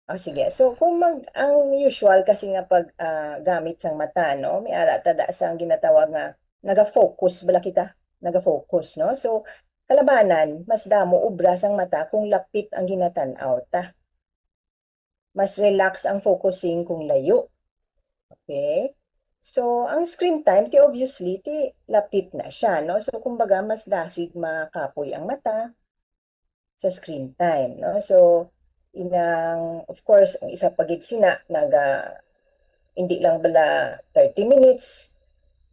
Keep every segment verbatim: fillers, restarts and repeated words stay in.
Ah, sige. So, kung mag, ang usual kasi nga pag ah, gamit sang mata, no? May ara ta da sa ang ginatawag nga naga-focus bala kita. Naga-focus, no? So, kalabanan, mas damo ubra sang mata kung lapit ang ginatan-aw ta. Mas relax ang focusing kung layo. Okay? So, ang screen time, ti obviously, ti lapit na siya, no? So, kumbaga, mas dasig makapoy ang mata sa screen time, no? So, inang, of course, ang isa pa gid sina, naga, hindi lang bala thirty minutes,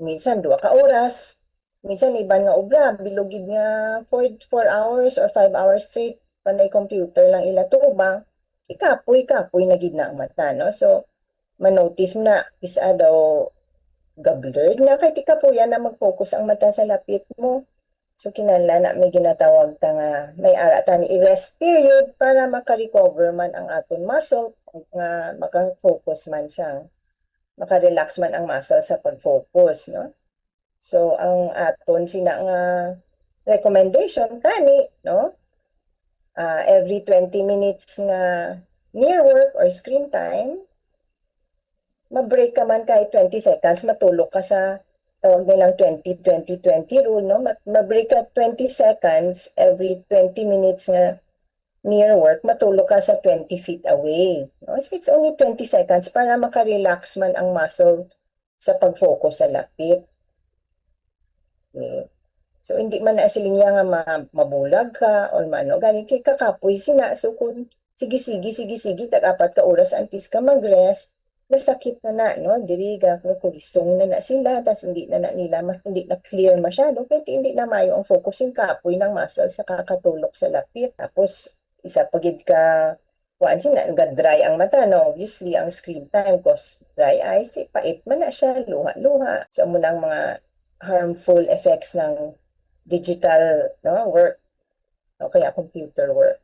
minsan dua ka oras, minsan iban nga obra, bilog gid nga for four hours or five hours straight, panay computer lang ila tubang, ikapoy-kapoy na gid na ang mata, no? So, manotice mo na, isa daw ga-blurred na kay ti kapuya na mag-focus ang mata sa lapit mo. So, kinahanglan na may ginatawag ta nga may ara ta ni i-rest period para maka-recover man ang aton muscle, nga maka-focus man sa, maka-relax man ang muscle sa pag-focus, no? So, ang aton sina nga recommendation tani, no? Ah, every twenty minutes nga near work or screen time, ma-break ka man kahit twenty seconds, matulog ka sa, tawag nilang twenty twenty twenty rule, no? Ma-, ma-break ka twenty seconds every twenty minutes nga near work, matulog ka sa twenty feet away, no? So, it's only twenty seconds para maka-relax man ang muscle sa pag-focus sa lapit. Okay. So, hindi man na siling iya nga ma-, mabulag ka or maano gani kay kakapoy sina. So, kung sige, sige, sige, sige, tag-apat ka oras antes ka mag-rest, nasakit na na, no? Diri ga, kurisong na na sila, tas hindi na na nila, ma-, hindi na clear masyado, kaya hindi na mayo ang focusing kapoy ng muscle sa kakatulog sa lapit. Tapos, isa pa gid ka, kuan sina, ga-dry ang mata, no? Obviously, ang screen time cause dry eyes, eh, pait man na siya, luha-luha. So, amo na ang mga harmful effects ng digital, no, work, o kaya computer work.